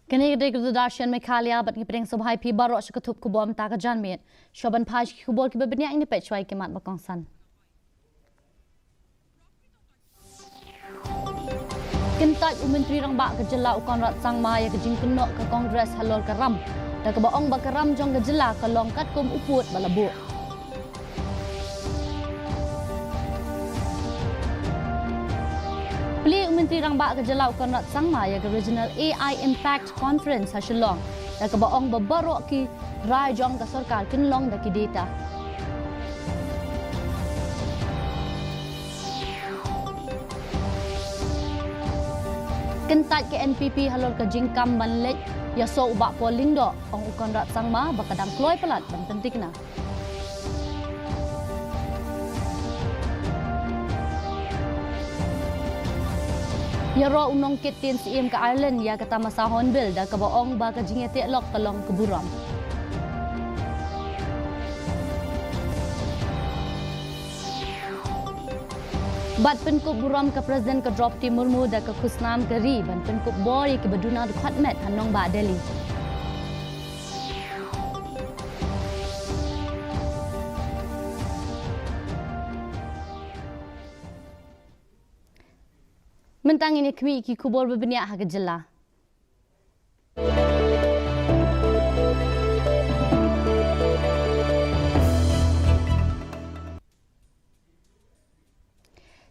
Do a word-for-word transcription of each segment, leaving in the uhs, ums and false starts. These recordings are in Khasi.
Kane ka dei ka Doordarshan Meghalaya bad ngi pdiang sngewbha ïa phi baroh sha ka thup khubor mynta ka janmiet. Shuwa ban phai sha ki khubor kiba bniah, ngin peit shuwa ïa ki mat ba kongsan. Kyntait u Myntri Rangbah ka jylla u Conrad Sangma ïa ka jingkynnoh ka Congress halor ka ram, da kaba ong ba ka ram jong ka jylla ka long katkum u pud ba la buh. Plie u Myntri Rangbah ka jylla u Conrad Sangma ïa ka Regional A I Impact Conference ha Shillong, da kaba ong ba baroh ki rai jong ka sorkar kin long da ki data. Kyntait ka N P P halor ka jingkam ban leit ïasoh u Bah Paul Lyngdoh, ong u Conrad Sangma ba ka dang kloi palat ban pynthikna. Ïaroh u nongkit ktien Syiem ka Ireland ïa ka tamasa Hornbill, da kaba ong ba ka jingïateh lok ka long ka burom. Bad pynkup burom ka President ka Droupadi Murmu da ka khusnam ka ri ban pynkup bor ïa kiba duna dkhot met ha nongbah Delhi. Mynta ngin ïa khmih ïa ki khubor ba bniah ha ka jylla.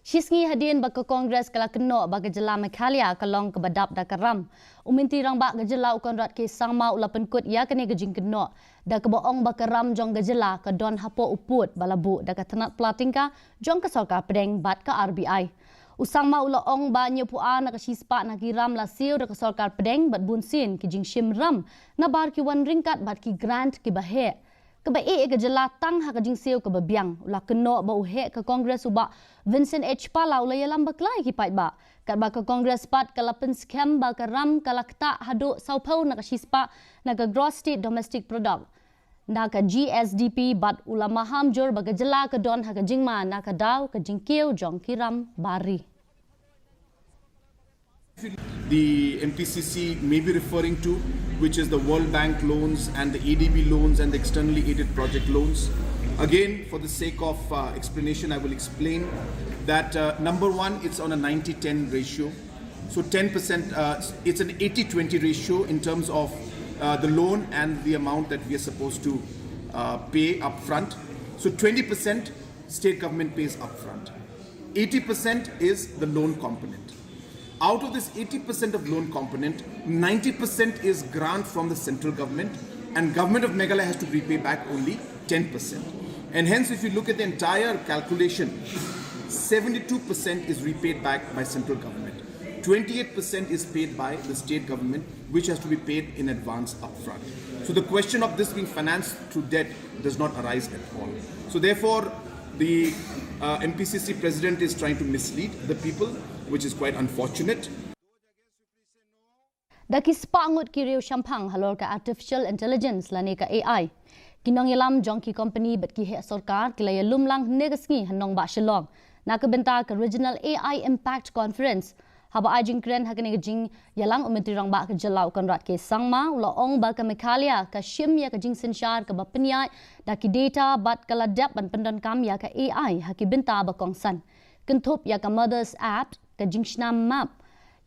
Shisngi hadien ba ka Congress ka la kynnoh ba ka jylla Meghalaya ka long kaba dap da ka ram, u Myntri Rangbah ka jylla u Conrad K Sangma u la pynkut ïa kane ka jingkynnoh, da kaba ong ba ka ram jong ka jylla ka don hapoh u pud ba la buh da ka tnat pla tyngka jong ka sorkar pdeng bad ka R B I. U Sangma u la ong ba hynñiewphew ar na ka shispah na ki ram la siew da ka sorkar pdeng bad bunsien ki jingshim ram nabar ki wan ryngkat bad ki grant kiba heh, kaba ïeh ïa ka jylla tang ha ka jingsiew kaba biang. U la kynnoh ba u heh ka Congress u Bah Vincent H Pala u la ïalam bakla ïa ki paidbah, katba ka Congress pat ka la pynskhem ba ka ram ka la ktah haduh sawphew na ka shispah na ka Gross State Domestic Product, na ka G S D P, bad u la maham jur ba ka jylla ka don ha ka jingma na ka daw ka jingkiew jong ki ram bar ri. The M P C C may be referring to, which is the World Bank loans and the A D B loans and the externally aided project loans. Again, for the sake of uh, explanation, I will explain that uh, number one, it's on a ninety ten ratio. So ten percent, uh, it's an eighty twenty ratio in terms of uh, the loan and the amount that we are supposed to uh, pay upfront. So twenty percent state government pays upfront. Eighty percent is the loan component. Out of this eighty percent of loan component, ninety percent is grant from the central government, and Government of Meghalaya has to repay back only ten percent. And hence, if you look at the entire calculation, seventy-two percent is repaid back by central government. Twenty-eight percent is paid by the state government, which has to be paid in advance upfront. So the question of this being financed through debt does not arise at all. So therefore, the uh, M P C C president is trying to mislead the people, which is quite unfortunate. Da ki spah ngut ki riew shemphang halor ka artificial intelligence lane ka A I, ki nongïalam jong ki company bad ki heh sorkar ki la ïalum lang hynne ka sngi ha nongbah Shillong na ka bynta ka Regional A I Impact Conference. Haba ai jingkren ha kane ka jingïalang, u Myntri Rangbah ka jylla u Conrad K Sangma u la ong ba ka Meghalaya ka shim ïa ka jingsynshar kaba pynïaid da ki data bad ka la dep ban pyndonkam ïa ka A I ha ki bynta ba kongsan, kynthup ïa ka Mothers App, ka jingshnam map,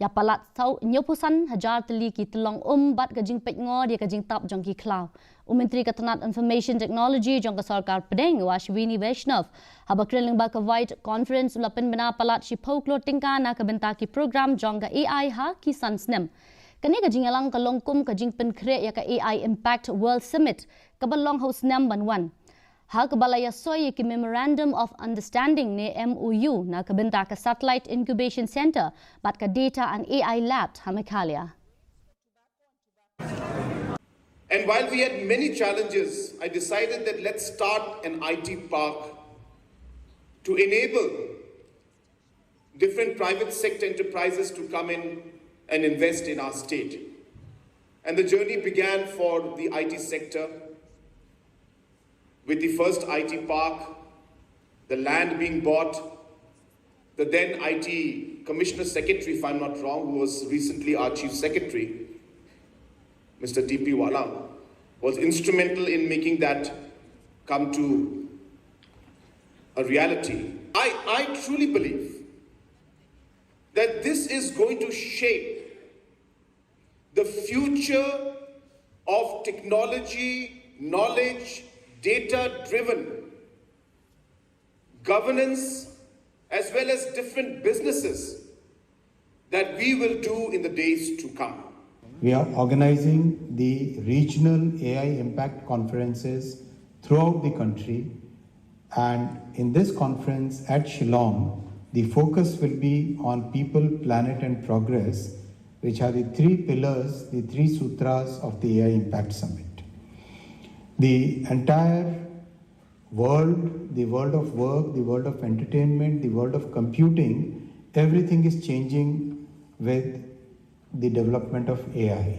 ïa palat saw hynñiewphew san hajar tylli ki tyllong um bad ka jingpeitngor ïa ka jingtap jong ki khlaw. U Myntri ka tnat Information Technology jong ka sorkar pdeng, u Ashwini Vaishnaw, haba kren lyngba ka White Conference u la pynbna palat shiphew klur tyngka na ka bynta ki program jong ka A I ha ki san snem. Kane ka jingïalang ka long kum ka jingpynkhreh ïa ka A I Impact World Summit kaba long ha u snem ban wan, ha kaba la ïasoi ïa ki Memorandum of Understanding ne M O U na ka bynta ka Satellite Incubation Centre bad ka Data and A I Lab ha Meghalaya. And while we had many challenges, I decided that let's start an I T park to enable different private sector enterprises to come in and invest in our state. And the journey began for the I T sector with the first I T park, the land being bought, the then I T Commissioner Secretary, if I'm not wrong, who was recently our Chief Secretary, Mister T P Wahlang was instrumental in making that come to a reality. I, I truly believe that this is going to shape the future of technology, knowledge, data driven governance, as well as different businesses that we will do in the days to come. We are organizing the regional A I impact conferences throughout the country, and in this conference at Shillong, the focus will be on people, planet, and progress, which are the three pillars, the three sutras of the A I Impact Summit. The entire world, the world of work, the world of entertainment, the world of computing, everything is changing with the development of A I.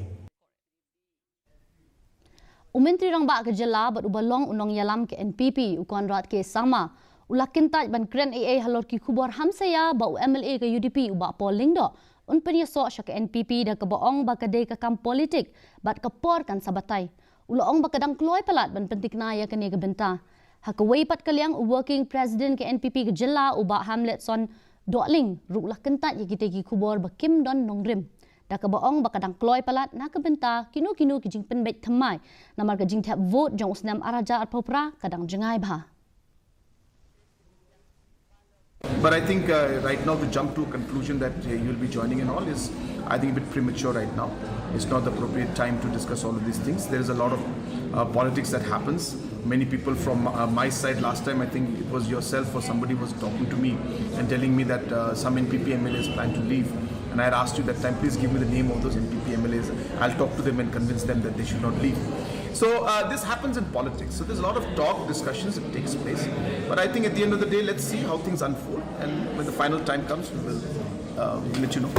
U Myntri Rangbah ka Jylla bad uba long u nongïalam ka N P P, u Conrad K Sangma, u la kyntait ban kren ei ei halor ki khubor hamsaïa ba u M L A ka U D P u Bah Paul Lyngdoh un pynïasoh sha ka N P P da kaba ong ba ka dei ka kam politik bad ka por kan sa batai. U la ong ba ka dang kloi palat ban pynthikna ïa kane ka bynta. Ha kawei pat ka liang, u Working President ka N P P ka Jylla, u Bah Hamletson Dohling, ruh u la kyntait ïa kitei ki khubor ba kim don nongrim, da kaba ong ba ka dang kloi palat na ka bynta kino kino ki jingpynbeit thymmai namar ka jingthep vote jong u snem ar hajar arphew phra ka dang jngai bha. But I think uh, right now to jump to a conclusion that uh, you'll be joining and all is, I think, a bit premature right now. It's not the appropriate time to discuss all of these things. There is a lot of uh, politics that happens. Many people from uh, my side, last time I think it was yourself or somebody was talking to me and telling me that uh, some N P P M L As plan to leave. And I had asked you that time, please give me the name of those N P P M L As. I'll talk to them and convince them that they should not leave. So uh, this happens in politics. So there's a lot of talk, discussions, it takes place. But I think at the end of the day, let's see how things unfold. And when the final time comes, we will uh, let you know.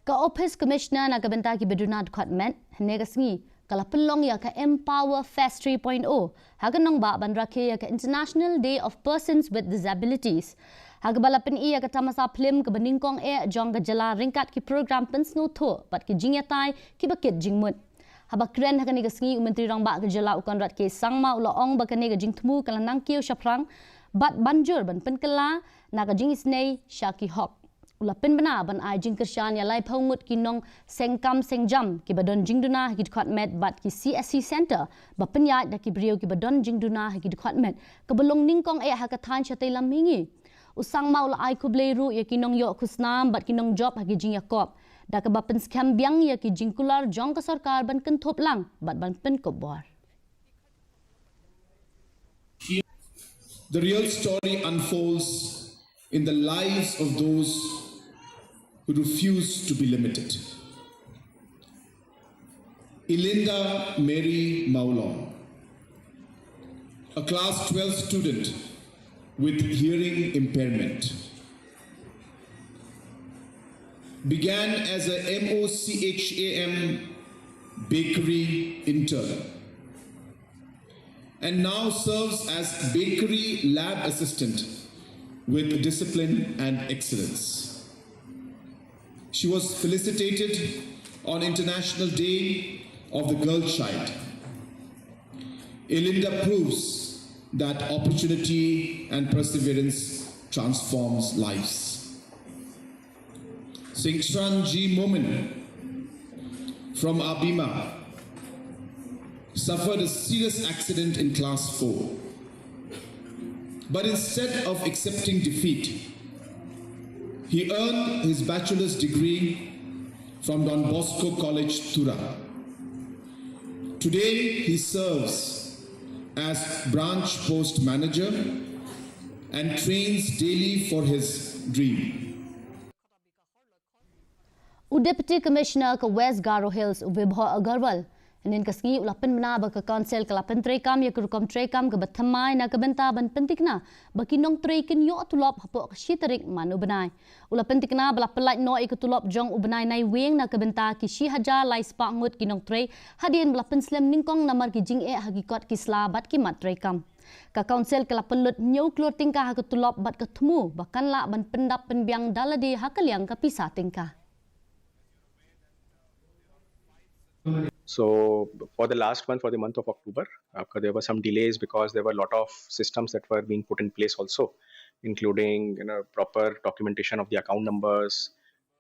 Ka Office Commissioner na ka bynta kiba duna dkhot met, hynne ka sngi, ka la pynlong ïa ka Empower Fest three point oh ha ka nongbah ban rakhe ïa ka International Day of Persons with Disabilities. Ha kaba la pyni ïa ka tamasa phlim kaba nyngkong eh jong ka jylla ryngkat ki program pynsngewthuh bad ki jingïatai kiba kit jingmut. Haba kren ha kane ka sngi, u Myntri Rangbah ka Jylla, u Conrad K Sangma, u la ong ba kane ka jingthmu ka la nang kiew shaphrang bad ban jur ban pynkylla na ka jingisynei sha ki hok. U la pynbna ban ai jingkyrshan ïa laiphew ngut ki nongseng kam seng jam kiba don jingduna ha ki dkhot met bad ki C S C Centre ba pynïaid da ki briew kiba don jingduna ha ki dkhot met, kaba long nyngkong eh ha ka thaiñ shatei lam mihngi. U Sangma u la ai khublei ruh ïa ki nongïoh khusnam bad ki nongjop ha ki jingïakop, da kaba pynskhem biang ïa ki jingkular jong ka sorkar ban kynthup lang bad ban pynkup bor. The real story unfolds in the lives of those who refuse to be limited. Elinda Mary Mawlong, a class twelve student with hearing impairment, began as a MOCHAM bakery intern and now serves as bakery lab assistant with discipline and excellence. She was felicitated on International Day of the Girl Child. Elinda proves that opportunity and perseverance transforms lives. Singshran G Momin from Abima suffered a serious accident in class four. But instead of accepting defeat, he earned his bachelor's degree from Don Bosco College, Tura. Today, he serves as branch post manager and trains daily for his dream. U Deputy Commissioner ka West Garo Hills, u Vibhor Agarwal, hynnin ka sngi u la pynbna ba ka Council ka la pyntreikam ïa ka rukom treikam kaba thymmai na ka bynta ban pynthikna ba ki nongtrei kin ïoh tulop hapoh ka shi tarik man u bnai. U la pynthikna ba la pyllait noh ïa ka tulop jong u bnai Naiwieng na ka bynta ki shi hajar lai spah ngut ki nongtrei, hadien ba la pynslem nyngkong namar ki jingeh ha ki kot ki sla bad ki mat treikam. Ka Council ka la pynlut hynñiew klur tyngka ha ka tulop bad ka thmu ba kan lah ban pyndap pynbiang da lade ha ka liang ka pisa tyngka. So for the last month, for the month of October, uh, there were some delays because there were a lot of systems that were being put in place also, including, you know, proper documentation of the account numbers,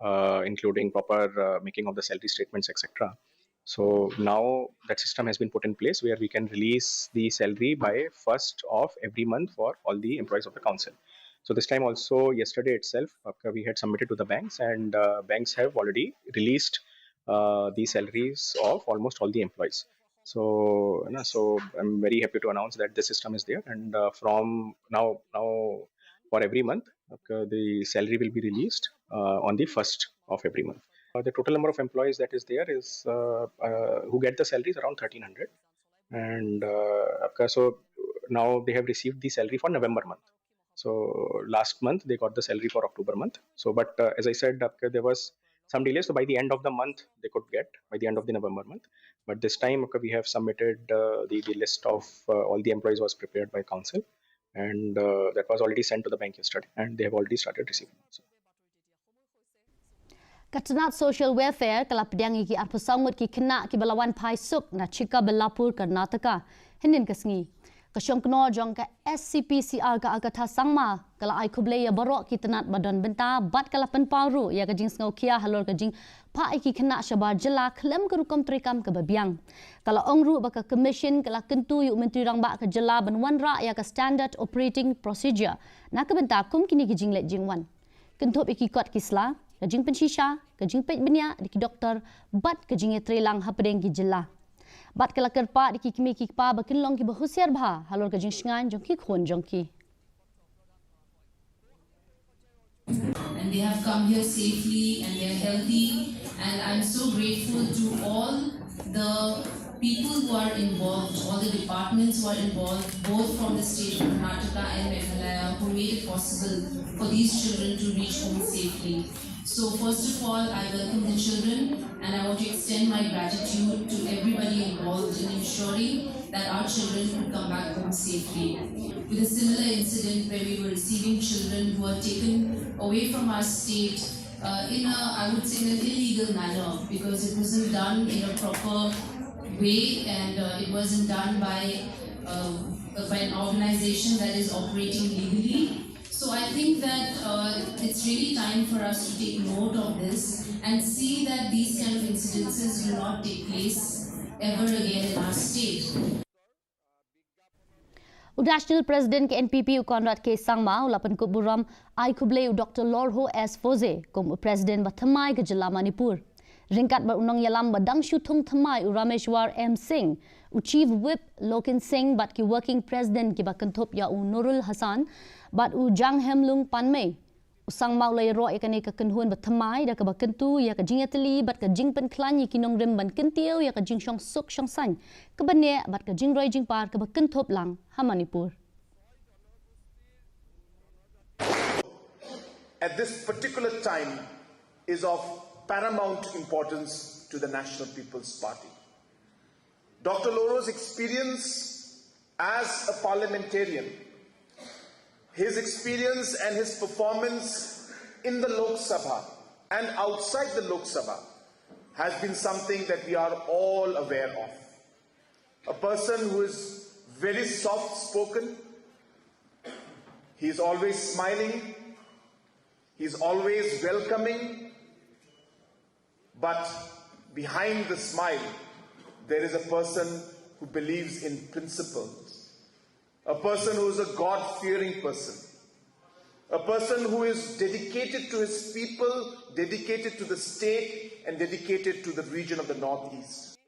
uh, including proper uh, making of the salary statements, et cetera. So now that system has been put in place where we can release the salary by first of every month for all the employees of the council. So this time also, yesterday itself, uh, we had submitted to the banks, and uh, banks have already released uh, the salaries of almost all the employees. So, you know, so I'm very happy to announce that this system is there, and uh, from now, now for every month, uh, the salary will be released uh, on the first of every month. Uh, the total number of employees that is there is uh, uh, who get the salaries around thirteen hundred, and uh, okay, so now they have received the salary for November month. So last month they got the salary for October month. So, but uh, as I said, okay, there was some delay. So by the end of the month, they could get, by the end of the November month. But this time, okay, we have submitted uh, the, the list of uh, all the employees was prepared by council, and uh, that was already sent to the bank yesterday, and they have already started receiving. So. Ka tnat Social Welfare ka la pdiang ïa ki arphew saw ngut ki khynnah kiba la wan phai suk na Chikkabalapur, Karnataka, hynnin ka sngi. Ka shongknor jong ka S C P C R, ka Agatha Sangma, ka la ai khublei ïa baroh ki tnat ba don bynta bad ka la pynpaw ruh ïa ka jingsngewkhia halor ka jingphah ïa ki khynnah shabar jylla khlem ka rukom treikam kaba biang. Ka la ong ruh ba ka Commission ka la kyntu ïa u Myntri Rangbah ka jylla ban wanrah ïa ka Standard Operating Procedure na ka bynta kum kine ki jingleit jingwan. Kynthup ïa ki kot ki sla, ka jingpynshisha, ka jingpeit bniah da ki doktor bad ka jingïatreilang hapdeng ki jylla. Bad ka la kyrpad ïa ki kmie ki kpa ba kin long kiba husiar bha halor ka jingshngaiñ jong ki khun jong ki. And they have come here safely and they are healthy. And I'm so grateful to all the people who are involved, all the departments who are involved, both from the state of Karnataka and Meghalaya, who made it possible for these children to reach home safely. So first of all, I welcome the children and I want to extend my gratitude to everybody involved in ensuring that our children could come back home safely. With a similar incident where we were receiving children who were taken away from our state uh, in a, I would say, in an illegal manner, because it wasn't done in a proper way and uh, it wasn't done by uh, by an organization that is operating legally. So I think that uh, it's really time for us to take note of this and see that these kind of incidences do not take place ever again in our state. U National President ka N P P, u Conrad K Sangma, u la pynkup burom, ai khublei u Doctor Lorho S Fose kum u President ba thymmai ka jylla Manipur. Ryngkat bad u nongïalam ba dang shu thung thymmai, u Rameshwar M Singh, u Chief Whip Lokin Singh bad ki Working President kiba kynthup ïa u Nurul Hassan bad u Janghemlung Panmei. U Sangma u la ïaroh ïa kane ka kynhun ba thymmai da kaba kyntu ïa ka jingïatylli bad ka jingpynkhlaiñ ïa ki nongrim ban kyntiew ïa ka jingshong suk shong saiñ kaba neh bad ka jingroi jingpar kaba kynthup lang ha Manipur. At this particular time is of paramount importance to the National People's Party. Doctor Loro's experience as a parliamentarian, his experience and his performance in the Lok Sabha and outside the Lok Sabha has been something that we are all aware of. A person who is very soft spoken, he is always smiling, he is always welcoming, but behind the smile, there is a person who believes in principles, a person who is a God fearing person, a person who is dedicated to his people, dedicated to the state, and dedicated to the region of the Northeast.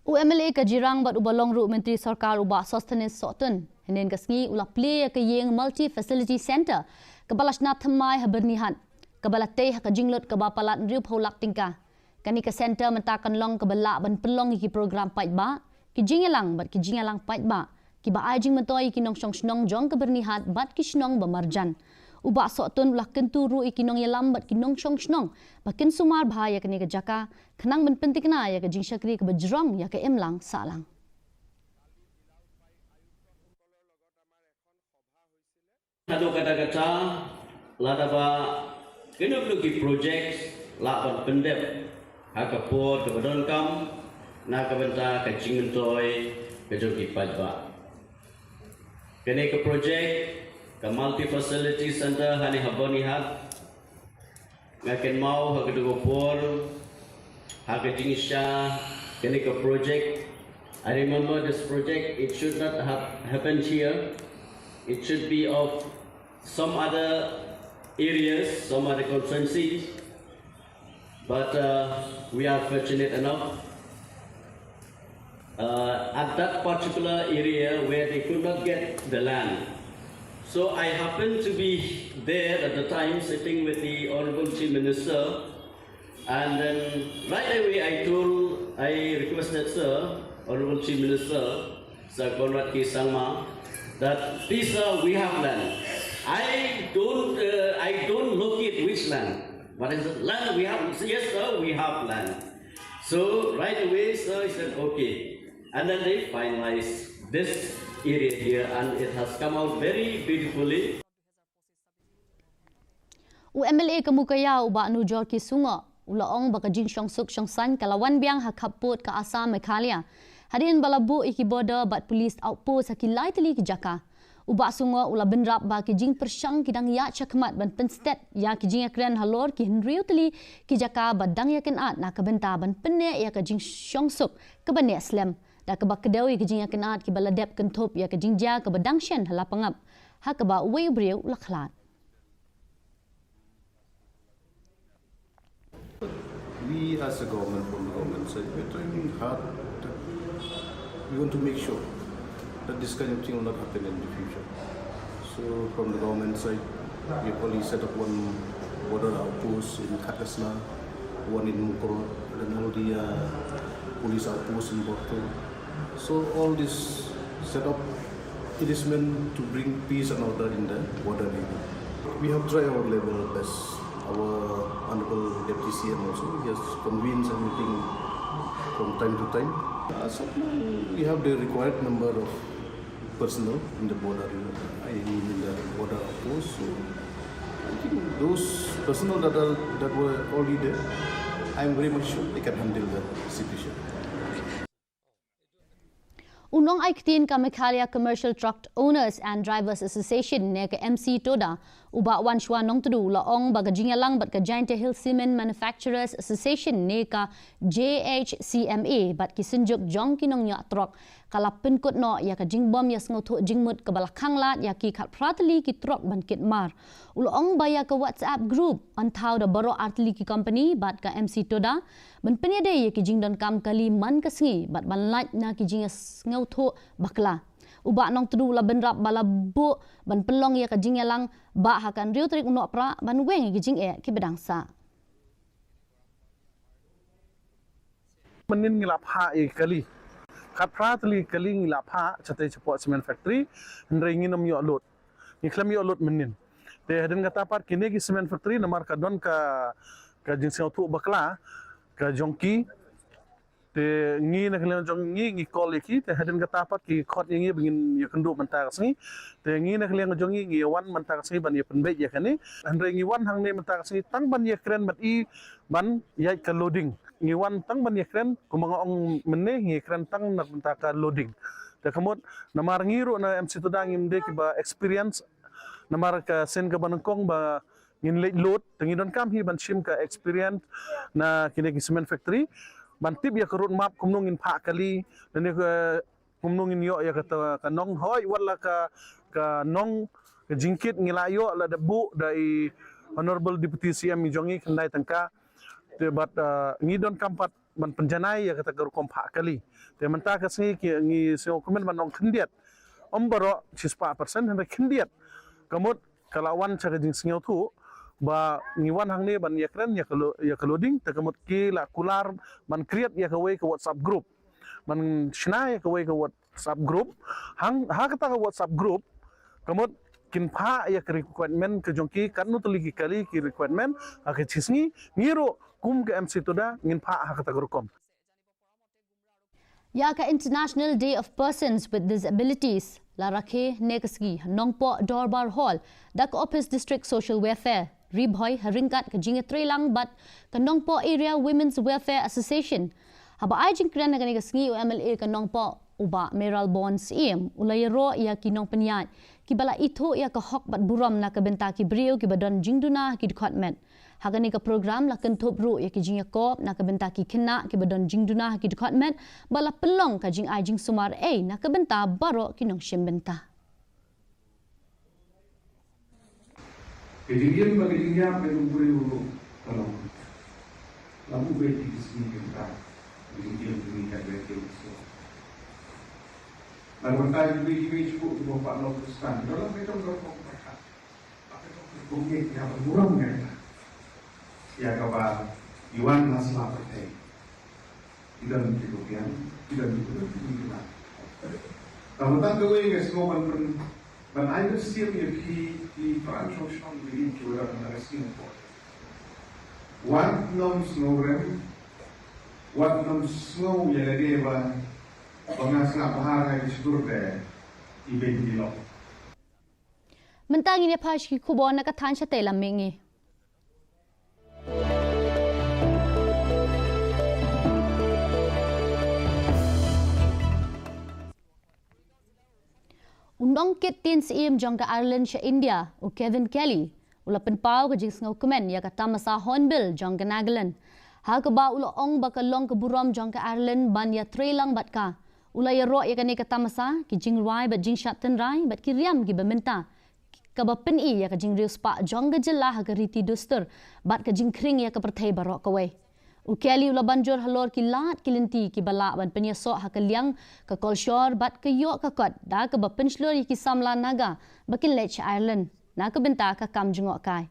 U M L A ka Jirang bad uba long ruh Myntri Sorkar u Bah Sosthenes Sohtun, hynnin ka sngi u la plie ïa ka ïing Multi Facility Centre kaba la shna thymmai ha Byrnihat, kaba la tei ha ka jinglut kaba palat hynriewphew lak tyngka. Kane ka centre mynta kan long kaba lah ban pynlong ïa ki program paidbah, ki jingïalang bad ki jingïalang paidbah kiba ai jingmyntoi ïa ki nongshong shnong jong ka Byrnihat bad ki shnong ba marjan. U Bah Sohtun u la kyntu ruh ïa ki nongïalam bad ki nongshong shnong ba kin sumar bha ïa kane ka jaka khnang ban pynthikna ïa ka jingshakri kaba jrong ïa ka imlang sahlang. Haduh katta katta, lada ba kino kino ki project lah ban pyndep ha ka por kaba donkam na ka bynta ka jingmyntoi ka jong ki paidbah. Kane ka project ka Multi Facility Center hangne ha Byrnihat, nga kynmaw ha ka dei ka por ha ka jingshisha kane ka project. I remember this project, it should not have happened here. It should be of some other areas, some other constituencies. But uh, we are fortunate enough uh, at that particular area where they could not get the land. So I happened to be there at the time sitting with the Honorable Chief Minister, and then right away I told, I requested, "Sir, Honorable Chief Minister, Sir Conrad K Sangma, that please, sir, we have land. I don't, uh, I don't locate which land. What is the land we have?" "Yes, sir, we have land." So right away, sir, he said, "Okay." And then they finalized this area here, and it has come out very beautifully. U M L A ka Mukaiaw u Bah Nujor K Sungoh u la ong ba ka jingshongsuk shongsaiñ ka la wan biang ha khappud ka Assam Meghalaya hadien ba la buh ïa ki border bad police outpost ha ki lai tylli ki jaka. U Bah Sungoh u la bynrap ba ki jingpyrshang ki dang ïaid shakhmat ban pynstet ïa ki jingïakren halor ki hynriew tylli ki jaka ba dang ïakynad na ka bynta ban pynneh ïa ka jingshongsuk kaba neh slem, da kaba kdew ïa ki jingïakynad kiba la dep kynthup ïa ka jingjia kaba dang shen ha la pangap, ha kaba uwei u briew u la khlad. We as a government, from the government side, we're trying hard that we want to make sure that this kind of thing will not happen in the future. So from the government side, we've already set up one border outpost in Khatkasna, one in Mukroh, and all the uh, police outposts in Borto. So all this setup, it is meant to bring peace and order in the border region. We have tried our level best. Our Honorable Deputy C M also, he has convened a meeting from time to time. Uh, so we have the required number of personnel in the border, I mean in the border outpost. So I think those personnel that are that were already there, I am very much sure they can handle the situation. U nongai ktien ka Meghalaya Commercial Truck Owners and Drivers Association ne ka M C TODA, u Bah Wanshwa Nongtdu, u la ong ba ka jingïalang bad ka Jaintia Hills Cement Manufacturers Association ne ka J H C M A bad ki synjuk jong ki nongñiah trok ka la pynkut noh ïa ka jingbym ïasngewthuh jingmut kaba la khang lad ïa ki khatphra tylli ki trok ban kit mar. U la ong ba ïa ka WhatsApp group yn thaw da baroh ar tylli ki company bad ka M C TODA ban pynïadei ïa ki jingdonkam kali man ka sngi bad ban lait na ki jingïasngewthuh bakla. U Bah Nongtdu u la bynrap ba la buh ban pynlong ïa ka jingïalang ba ha ka hynriew tarik u Nohprah ban weng ïa ki jingeh kiba dang sah. Mynnin ngi la phah ïa ki kali. Khatphra tylli ki kali ngi la phah shatei shapoh cement factory, hynrei ngin ym ïoh load. Ngi khlem ïoh load mynnin. Te hadien kata pat kine ki cement factory namar ka don ka, ka jingsngewthuh bakla ka jong ki. Te ngi na ka liang jong ngi ngi call ïa ki, te hadien kata pat ki khot ïa ngi ba ngin ïakynduh mynta ka sngi. Te ngi na ka liang jong ngi ngi wan mynta ka sngi ban ïa pynbeit ïa kane. Hynrei ngi wan hangne mynta ka sngi tang ban ïakren bad i ban ïaid ka loading. Ngi wan tang ban ïakren, kumba nga ong mynne ngi ïakren tang na ka bynta ka loading. Te ka mut namar ngi ruh na M C TODA ngim dei kiba experience, namar ka sien kaba nyngkong ba ngin leit load, te ngi donkam hi ban shim ka experience na kine ki cement factory ban tip ïa ka road map kumno ngin phah kali, lane ka kumno ngin ïoh ïa kata ka nong hoi, wat la ka, ka nong ka jingkit ngi la ïoh la da buh da i Honorable Deputy C M i jong ngi khyndai tyngka. Te bad, uh, ngi donkam pat ban pynjanai ïa kata ka rukom phah kali. Te mynta ka sngi ki, ngi sngew kmen ban ong khyndiat. Ym baroh shispah percent hynrei khyndiat. Ka mut ka la wan sha ka jingsngewthuh ba ngi wan hangne ban ïakren ïa ka lo-, ïa ka loading, te ka mut ki la kular ban create ïa kawei ka WhatsApp group. Ban shna ïa kawei ka WhatsApp group. Hang, ha kata ka WhatsApp group, ka mut kin phah ïa ka requirement ka jong ki, katno tylli ki kali ki requirement, ha ka shi sngi, ngi ruh kum ka M C TODA ngin phah ha kata ka rukom. Ïa ka International Day of Persons with Disabilities la rakhe ne ka sngi Nongpoh Dorbar Hall da ka Office District Social Welfare. Ri Bhoi ha ryngkat ka jingïatreilang bad ka Nongpoh Area Women's Welfare Association. Haba ai jingkren ha kane ka sngi u M L A ka Nongpoh u Bah Mayralborn Syiem u la ïaroh ïa ki nongpynïaid kiba la ithuh ïa ka hok bad burom na ka bynta ki briew kiba don jingduna ha ki dkhot met. Ha kane ka program la kynthup ruh ïa ki jingïakop na ka bynta ki khynnah kiba don jingduna ha ki dkhot met, bad la pynlong ka jingai jingsumar ei na ka bynta baroh ki nongshim bynta. Ka jingim bad ka jingïap ka jong u briew ruh ka long. La buh beit ïa ki sngi ki bynta. Ka jingim jong ngi ka dei ka jingim. Bad mynta jong ngi, jong ngi shuh kiba pat long Khristan, ka long ka jong ka rukom pyrkhat. Bad ka jong ka rukom ïa ka burom ïa ka. Ïa kaba ïa wan la sla pyrthei. Ki don ki rupiah, ki don ki rupiah, ki don. Tang tang kawei nga sngew ban pyn, ban ai mynsiem ïa phi, phi para shong shong, phi ki wa don ha ka Singapore. Wat nym sngew rem, wat nym sngew ïa lade ba, ba nga sngap bha ha ki shkor de, i ben ki lok. Mynta ngin ïa phai sha ki khubor na ka thaiñ shatei lam mihngi. U nongkit tien syiem jong ka Ireland sha India, u Kevin Kelly, u la pynpaw ka jingsngewkmen ïa ka tamasa Hornbill jong ka Nagaland. Ha kaba u la ong ba ka long ka burom jong ka Ireland ban ïatreilang bad ka. U la ïaroh ïa kane ka tamasa, ki jingrwai bad jingshad tynrai bad ki riam kiba mynta, kaba pyni ïa ka jingriewspah jong ka jylla ha ka riti dustur bad ka jingkhring ïa ka pyrthei baroh kawei. U Kelly u la ban jur halor ki lad ki lynti kiba lah ban pynïasoh ha ka liang ka kolshor bad ka ïoh ka kot da kaba pynshlur ïa ki samla Naga ba kin leit sha Ireland na ka bynta ka kam jngohkai.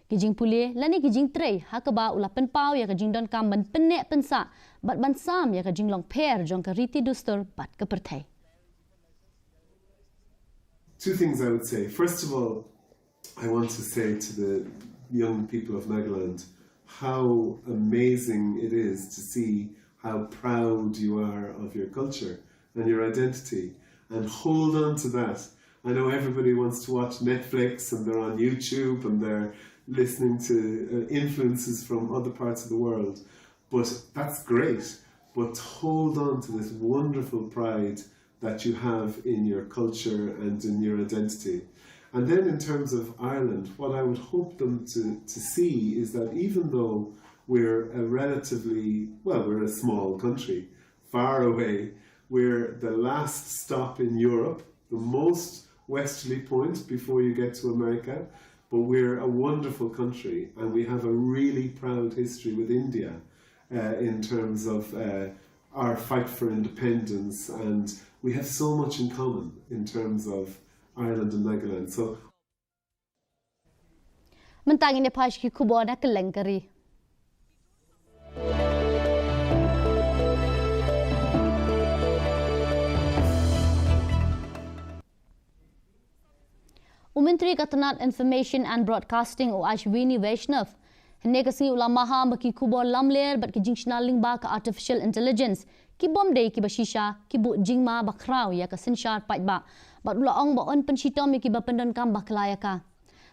Ki jingpule lane ki jingtrei ha kaba u la pynpaw ïa ka jingdonkam ban pynneh pynsah bad ban sam ïa ka jinglong pher jong ka riti dustur bad ka pyrthei. Two things I would say. First of all, I want to say to the young people of Nagaland how amazing it is to see how proud you are of your culture and your identity, and hold on to that. I know everybody wants to watch Netflix and they're on YouTube and they're listening to uh, influences from other parts of the world, but that's great. But hold on to this wonderful pride that you have in your culture and in your identity. And then in terms of Ireland, what I would hope them to, to see is that even though we're a relatively, well, we're a small country, far away, we're the last stop in Europe, the most westerly point before you get to America, but we're a wonderful country and we have a really proud history with India uh, in terms of uh, our fight for independence, and we have so much in common in terms of Ireland and Nagaland. So Mynta ngin ïa phai sha ki khubor na kylleng ka ri. U Myntri ka tnat Information and Broadcasting u Ashwini Vaishnaw hynne ka sngi u la maham ba ki khubor lamler bad ki jingshna lyngba ka Artificial Intelligence ki bym dei kiba shisha, ki buh jingma ba khraw ïa ka synshar paidbah. Bad u la ong ba yn pynshitom ïa kiba pyndonkam bakla ïa ka.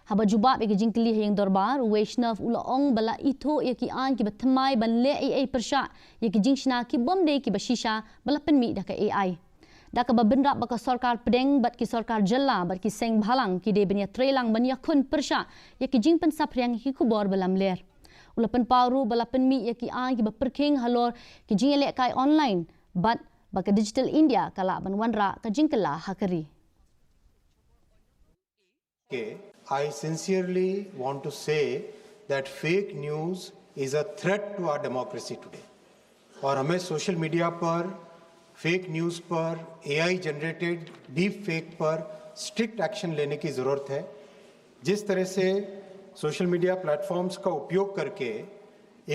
Haba jubab ïa ki jingkylli ha ïing dorbar, u Vaishnaw u la ong ba la ithuh ïa ki aiñ kiba thymmai ban leh ei ei pyrshah ïa ki jingshna ki bym dei kiba shisha ba la pynmih da ka A I. Da kaba bynrap ba ka sorkar pdeng bad ki sorkar jylla bad ki seng bhalang ki dei ban ïatreilang ban ïakhun pyrshah ïa ki jingpynsaphriang ïa ki khubor ba lamler. U la pynpaw ruh ba la pynmih ïa ki aiñ kiba pyrkhing halor ki jingïalehkai online bad ba ka Digital India ka lah ban wanrah ka jingkylla ha ka ri. Okay, I sincerely want to say that fake news is a threat to our democracy today. और हमें social media पर fake news पर AI generated deep fake पर strict action लेने की ज़रूरत है। जिस तरह से सोशल मीडिया प्लेटफॉर्म्स का उपयोग करके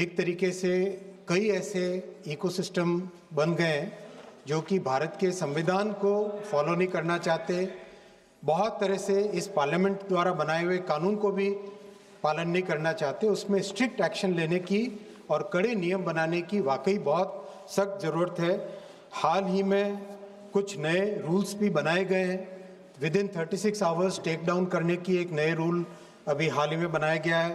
एक तरीके से कई ऐसे इकोसिस्टम बन गए हैं जो कि भारत के संविधान को फॉलो नहीं करना चाहते, बहुत तरह से इस पार्लियामेंट द्वारा बनाए हुए कानून को भी पालन नहीं करना चाहते, उसमें स्ट्रिक्ट एक्शन लेने की और कड़े नियम बनाने की वाकई बहुत सख्त ज़रूरत है। हाल ही में कुछ नए रूल्स भी बनाए गए हैं। Within thirty six hours take down करने की एक नए रूल अभी हाल ही में बनाया गया है।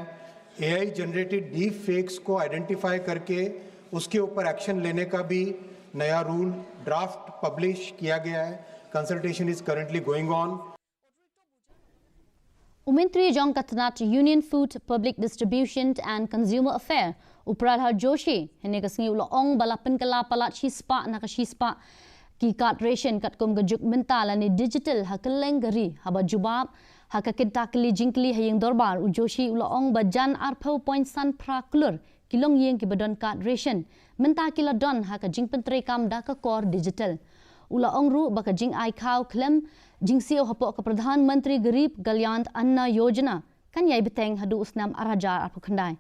एआई जनरेटेड डीप फेक्स को आइडेंटिफाई करके उसके ऊपर एक्शन लेने का भी नया रूल ड्राफ्ट पब्लिश किया गया है। Consultation is currently going on. U Myntri jong ka tnat Union Food, Public Distribution and Consumer Affair, u Pralhad Joshi, hynne ka sngi u la ong ba la pynkylla palat shispah na ka shispah ki card ration katkum ka juk mynta lane digital ha kylleng ka ri. Haba jubab ha ka kynta kylli jingkylli ha ïing dorbar, u Joshi u la ong ba jan arphew point san phra klur ki longïing kiba don card ration mynta ki la don ha ka jingpyntreikam da ka kor digital. U la ong ruh ba ka jingai khaw khlem jingsiew hapoh ka Pradhan Mantri Garib Kalyan Anna Yojana kan ïai bteng haduh u snem ar hajar arphew khyndai,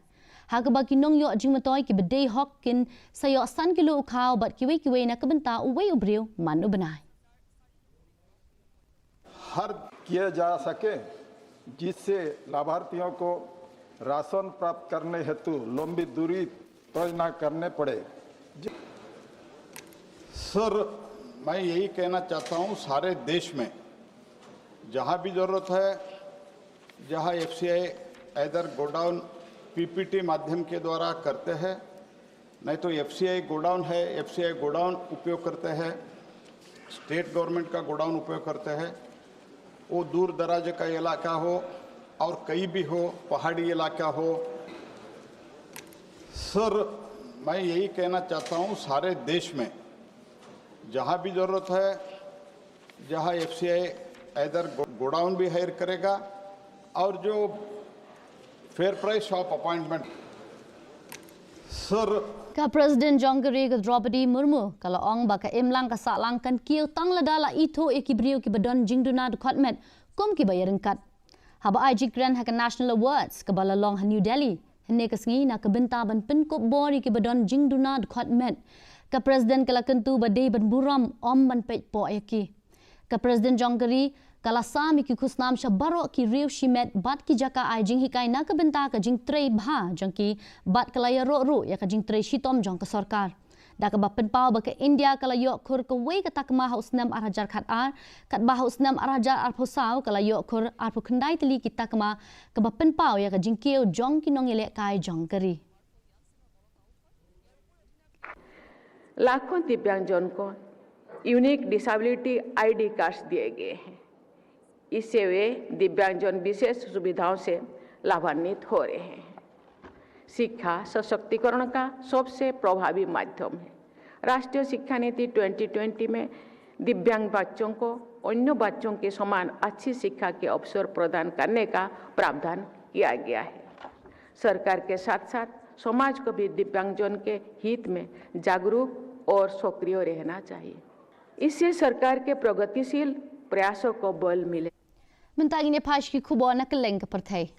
ha kaba ki nongïoh jingmyntoi kiba dei hok kin sa ïoh san kilo u khaw bad kiwei kiwei na ka bynta uwei u briew man u bnai. हर किया जा सके, जिससे लाभार्थियों को राशन प्राप्त करने हेतु लंबी दूरी तय न करने पड़े। सर, मैं यही कहना चाहता हूँ, सारे देश में जहाँ भी ज़रूरत है, जहाँ एफसीआई either गोडाउन पीपीटी माध्यम के द्वारा करते हैं, नहीं तो एफसीआई गोडाउन है, एफसीआई गोडाउन उपयोग करते हैं, स्टेट गवर्नमेंट का गोडाउन उपयोग करते हैं। वो दूर दराज का इलाका हो और कहीं भी हो, पहाड़ी इलाका हो। सर, मैं यही कहना चाहता हूँ, सारे देश में जहाँ भी ज़रूरत है, जहाँ एफसीआई either गोडाउन भी हायर करेगा और जो fair price of appointment sir Ka President jong ka ri ka Droupadi Murmu ka la ong ba ka imlang ka sahlang kan kiew tang lada la ithuh ïa ki briew kiba don jingduna dkhot met kum kiba ïaryngkat. Haba ai jingkren ha ka National Awards kaba la long ha New Delhi hynne ka sngi na ka bynta ban pynkup bor ïa kiba don jingduna dkhot met, ka President ka la kyntu ba dei ban burom ym ban peit poh ïa ki. Ka President jong ka ri ka la sam ïa ki khusnam sha baroh ki riew shimet bad ki jaka ai jinghikai na ka bynta ka jingtrei bha jong ki bad ka la ïaroh ruh ïa ka jingtrei shitom jong ka sorkar. Da kaba pynpaw ba ka India ka la ïoh khur kawei ka takma ha u snem ar hajar khatar, katba ha u snem ar hajar arphew saw ka la ïoh khur arphew khyndai tylli ki takma, kaba pynpaw ïa ka jingkiew jong ki nongïalehkai jong ka ri. लाखों दिव्यांगजन को unique disability ID cards दिए गए हैं। इससे वे दिव्यांगजन विशेष सुविधाओं से लाभान्वित हो रहे हैं। शिक्षा सशक्तिकरण का सबसे प्रभावी माध्यम है। राष्ट्रीय शिक्षा नीति ट्वेंटी ट्वेंटी में दिव्यांग बच्चों को अन्य बच्चों के समान अच्छी शिक्षा के अवसर प्रदान करने का प्रावधान किया गया है। सरकार के साथ साथ समाज को भी दिव्यांगजन के हित में जागरूक और सक्रिय रहना चाहिए। इससे सरकार के प्रगतिशील प्रयासों को बल मिले। Mynta ngin ïa phai sha ki khubor na kylleng ka pyrthei.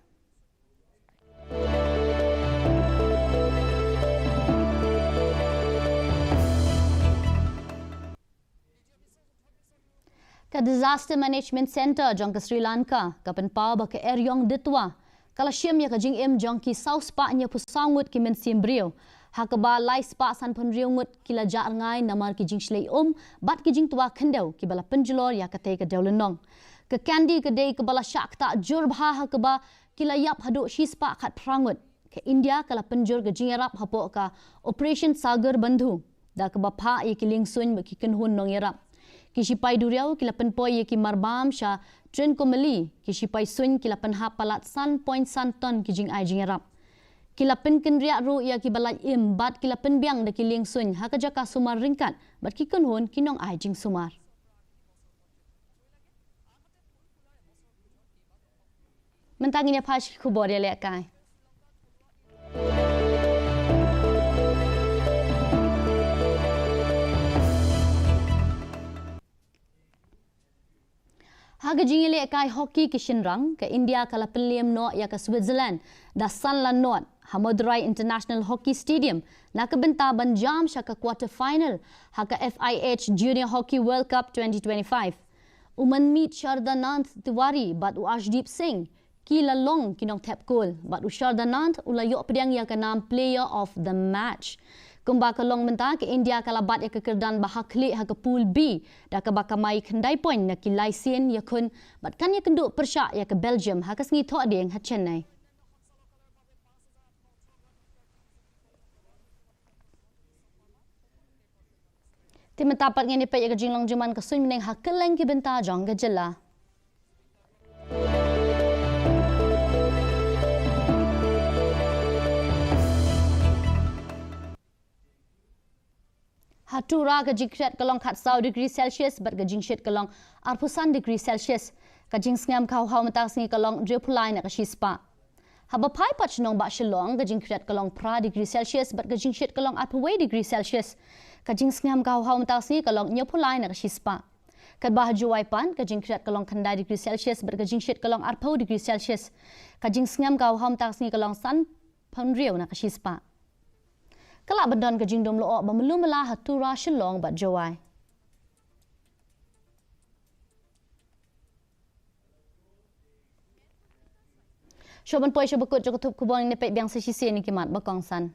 Ka Disaster Management Centre jong ka Sri Lanka ka pynpaw ba ka Eriyongditwa ka la shim ïa ka jingim jong ki saw spah hynñiewphew saw ngut ki mynsiem briew, ha kaba lai spah sanphew hynriew ngut ki la jah rngai namar ki jingshlei um bad ki jingtwa khyndew kiba la pynjulor ïa katei ka dewlynnong. Ka Kandy ka dei kaba la shah ktah jur bha ha kaba ki la ïap haduh shi spah khatphra ngut. Ka India ka la pynjur ka jingïarap hapoh ka Operation Sagar Bandhu da kaba phah ïa ki liengsuiñ bad ki kynhun nongïarap. Ki shipai duriaw ki la pynpoi ïa ki marbam sha Trincomalee, ki shipai suiñ ki la pynhap palat san point san ton ki jingai jingïarap. Ki la pynkynriah ruh ïa kiba lait im bad ki la pynbiang da ki liengsuiñ ha ka jaka sumar ryngkat bad ki kynhun ki nongai jingsumar. Mynta ngin ïa phai sha ki khubor ïalehkai. Ha ka jingïalehkai hockey ki shynrang, ka India ka la pynliem noh ïa ka Switzerland da san la nod ha Madurai International Hockey Stadium na ka bynta ban jam sha ka quarter final ha ka F I H Junior Hockey World Cup twenty twenty-five. U Manmeet Shardanand Tiwari bad u Arshdeep Singh ki la long ki nongthep kol bad u Shardanand u la ïoh pdiang ïa ka nam Player of the Match. Kumba ka long mynta, ka India ka la bat ïa ka kyrdan ba ha khlieh ha ka Pool B da kaba kamai khyndai point na ki lai sien ïakhun bad kan ïakynduh pyrshah ïa ka Belgium ha ka sngi Thohdieng ha Chennai. Te mynta pat ngin ïa peit ïa ka jinglong jingman ka suiñ bneng ha kylleng ki bynta jong ka jylla. Ha Tura ka jingkhriat ka long khatsaw degree Celsius bad ka jingshit ka long arphew san degree Celsius. Ka jingsngem ka hawhaw mynta ka sngi ka long hynriewphew lai na ka shispah. Haba phai pat sha nongbah Shillong, ka jingkhriat ka long phra degree Celsius bad ka jingshit ka long arphew wei degree Celsius. Ka jingsngem ka hawhaw mynta ka sngi ka long hynñiewphew lai na ka shispah. Katba ha Jowai pat, ka jingkhriat ka long khyndai degree Celsius bad ka jingshit ka long arphew degree Celsius. Ka jingsngem ka hawhaw mynta ka sngi ka long sanphew hynriew na ka shispah. Ka lah ban don ka jingdum lyoh ba malu mala ha Tura, Shillong bad Jowai. Shuwa ban poi sha ba kut jong ka thup khubor, ngin ïa peit biang sa shisien ïa ki mat ba kongsan.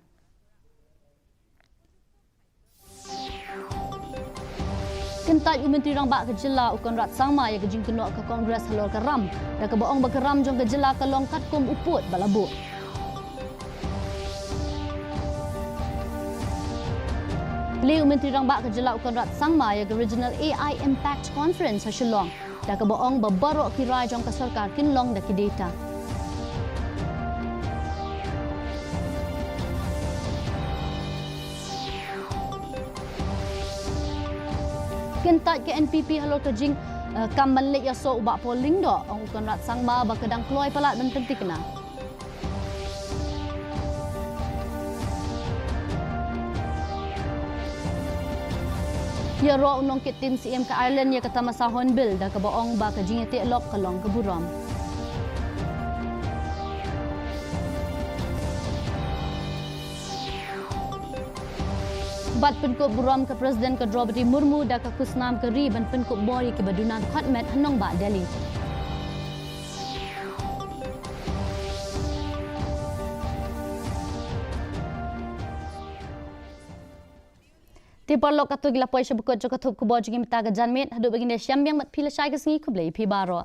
Kyntait u Myntri Rangbah ka jylla u Conrad Sangma ïa ka jingkynnoh ka Congress halor ka ram, da kaba ong ba ka ram jong ka jylla ka long katkum u pud ba la buh. Plie u Myntri Rangbah ka jylla u Conrad Sangma ïa ka Regional A I Impact Conference ha Shillong, da kaba ong ba baroh ki rai jong ka sorkar kin long da ki data. Kyntait ka N P P halor ka jing, eh, kam ban leit ïasoh u Bah Paul Lyngdoh, ong u Conrad Sangma ba ka dang kloi palat ban pynthikna. Ïaroh u nongkit tim Syiem ka Ireland ïa ka tamasa Hornbill, da kaba ong ba ka jingïateh lok ka long ka burom. Bad pynkup burom ka President ka Droupadi Murmu da ka khusnam ka ri ban pynkup bor ïa kiba duna dkhot met ha nongbah Delhi. Te paralok, kato ki la poi sha ba kut jong ka thup khubor jong ngi mynta ka janmiet. Haduh ba ngin ïashem biang bad phi lashai ka sngi, khublei phi baroh.